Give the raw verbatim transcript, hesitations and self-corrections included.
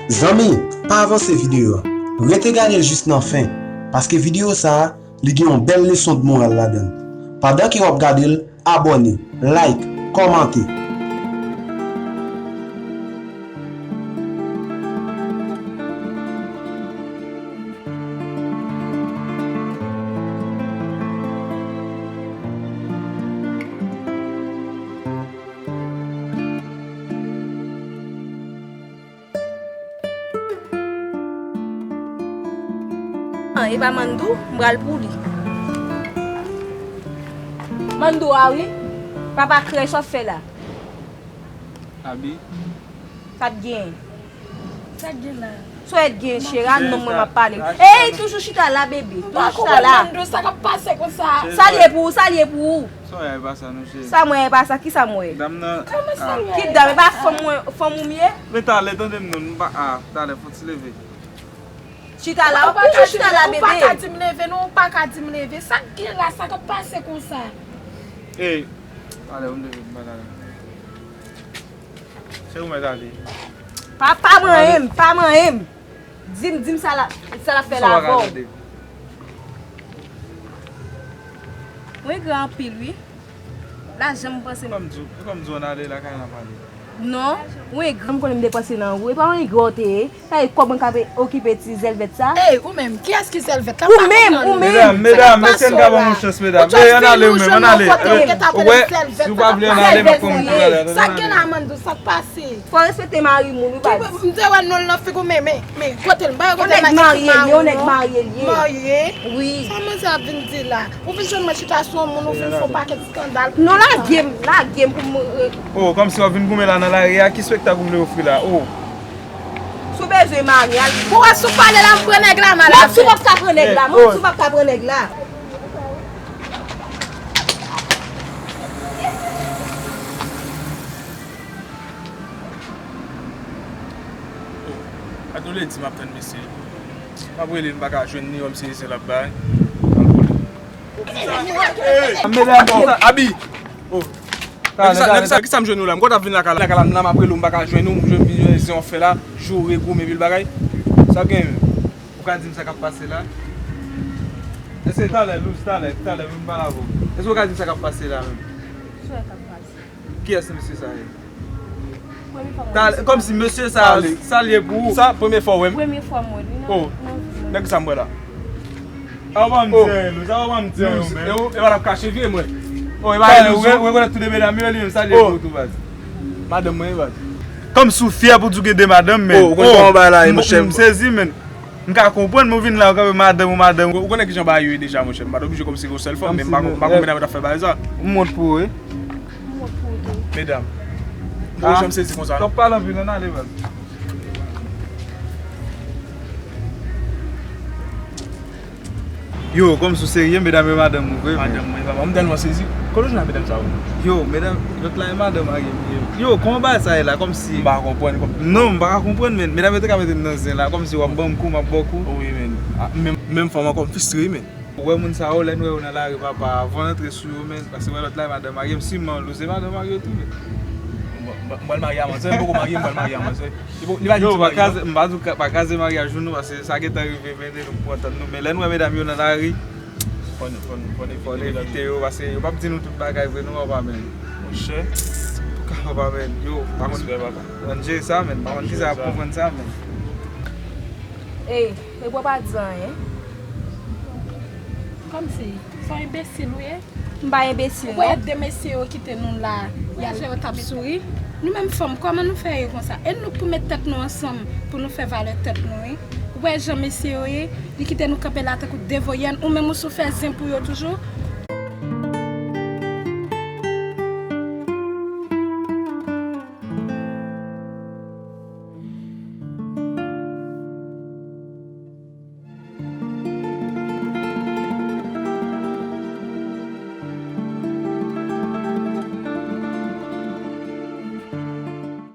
Zanmi, pa avanse videyo a. Rete gade l jis nan fen, paske videyo sa a, li gen yon bèl leson de moral ladan l. Pandan ke w ap gade l, abòne, like, kòmante. Ah, e pa Mandou, m pral pou li. Mandou a wi. Papa krèch w ap fè la. Abi. Sa t gen? Sa t gen la? Sa w t gen, chera, non mwen m ap pale. Ey, toujou chita la, bebe. Toujou chita la. Mandou, sa k ap pase konsa? Sa l ye pou ou, sa l ye pou ou. Sa w wè a, e pa sa non, cheri. Sa m wè a, e pa sa. Ki sa m wè? Dam nan. Kòman sa l wè? Ki dam? E pa fanm mwen, fanm ou m ye? Men talè, tande m non, m pa, ah, talè, fò ti leve. Chita la, ou toujou chita la, bebe. Ou pa ka di m leve non, ou pa ka di m leve. Sa k gen la, sa k ap pase konsa? Ey, talè, ou m leve, m pa talè. Cheri, ou mèt ale. Pa, pa manyen m, pa manyen m. Di m, di m sa l ap, sa l ap fè la avè w. Ou engra anpil wi. Lajan m panse. Kòm di, kòm di w ann ale lakay n ap ale. Non, ou engra. M konnen m depanse nan ou. E pa yon engra w te ye. Sa e kòb mwen k ap okipe ti zèlvèt sa. Ey, ou menm, kiyès ki zèlvèt la? Ou menm, ou menm. Medam, medam, èske n ka ban m yon chans, medam? Ey, ann ale, ou menm, ann ale. Ou wè, si w pa vle ann ale, m ap pran moun pou ale. Sa k gen la, Mandou, sa k pase? Fò w respekte mari moun wi baz. M te wè non l nan figi w, men, men, men, kote l? Yon nèg marye l ye, yon nèg marye l ye. Marye? Wi. Sa manzè ap vin di la? Ou vin jwenn mwen chita sou yon moun, ou vin fè yon pakèt eskandal. Non, lage m, lage m pou m. Oh, kòmsi w ap vin goumen la nan lari a, ki espektak ou vle ofri la? Oh. Si w bezwen mari, al. Pou wè si w pale la, m pran nèg la, m al avè l. Si w p ap ka pran nèg la, si w p ap ka pran nèg la. Ak nou lè di m ap tann mesye. M ap rele l, m pa ka jwenn li, kòm se rezon l ap bay. Medam, oh, Abi! Oh. Nèg sa, nèg sa, ki sa m jwenn ou la? M konn ap vin lakay la, lakay la, m la, m ap rele w, m pa ka jwenn ou, m jwenn vin jwenn rezon w fè la, joure, goumen, pil bagay. Sa gen menm? Ou ka di m sa k ap pase la? Èske talè, Luz, talè, talè, vin pale avè w. Èske w ka di m sa k ap pase la menm? Sa k ap pase? Kiyès mesye sa ye? Premye fwa m wè misye. Kòmsi mesye sa, sa l ye pou ou? Sa premye fwa w wè m? Premye fwa m wè li nan, nan vi m. Nèg sa m wè la. A w pa m di anyen, Luz, a w pa m di anyen, ou menm. E w, e w ap kache vye mwen. Oh, e pa Luz, ou rekonèt tou de medam yo, li menm sa l ye pou ou tou, baz. Madanm mwen, baz. Kòmsi w fyè pou di w gen de madanm, men. Oh, ou konn kòman bagay la ye, monchè. M sezi, men. M ka konprann, men w vin la, w kanpe madanm ou madanm. Ou konnen kijan bagay yo ye deja, monchè. M pa t oblije kòmsi gen yon sèl fanm, men m pa konn, m pa konn medam yo t ap fè bagay sa. M wont pou ou, wi. M wont pou ou tou. Medam. M poko janm sezi konsa, non. T ap pale anpil, ann ale, baz. Yo, kòmsi w serye, medam yo madanm ou vre, men. Madanm mwen, papa, m tèlman sezi. Kote w jwenn ak medam sa yo? Yo, medam, lòt la e madanm marye m ye. Yo, kòman bagay sa ye la, kòmsi. M pa konprann, kòm. Non, m pa ka konprann, men. Medam yo te ka mete m nan zen la, kòmsi w ap ban m kou, m ap ba w kou. Wi, men. Ah, menm, menm fanm ankò, m fristre, men. Ou wè moun sa yo, lè n wè yo nan lari, papa, avan n antre sou yo, men, paske wè lòt la e madanm marye m, siman, Luz e madanm marye tou, men. M, m, m pral marye a manzè, m poko marye, m pral marye a manzè. Li pa di m pa kraze, m pa di w pa kraze maryaj ou non, paske sa gentan rive, men nou pran tan nou. Men lè n wè medam yo nan lari, fò n, fò n, fò n evite yo, paske yo p ap di nou tout bagay vre non, papa, men. Monchè. Antouka, papa, men, yo, pa konn, ann jere sa, men, pa konn kisa y ap konprann sa, men. Ey, e bò pa di anyen. Kòmsi, se yon enbesil ou ye? M pa enbesil, non. Ou wè de mesye yo kite nou la, y al. Mesye yo t ap souri. Nou menm fanm, kòman nou fè ye konsa? E nou k pou met tèt nou ansanm pou nou fè valè tèt nou, wi. Ou wè jan mesye yo ye, li kite nou kanpe la tankou de voyèn, ou menm ou sou fè zen pou yo toujou.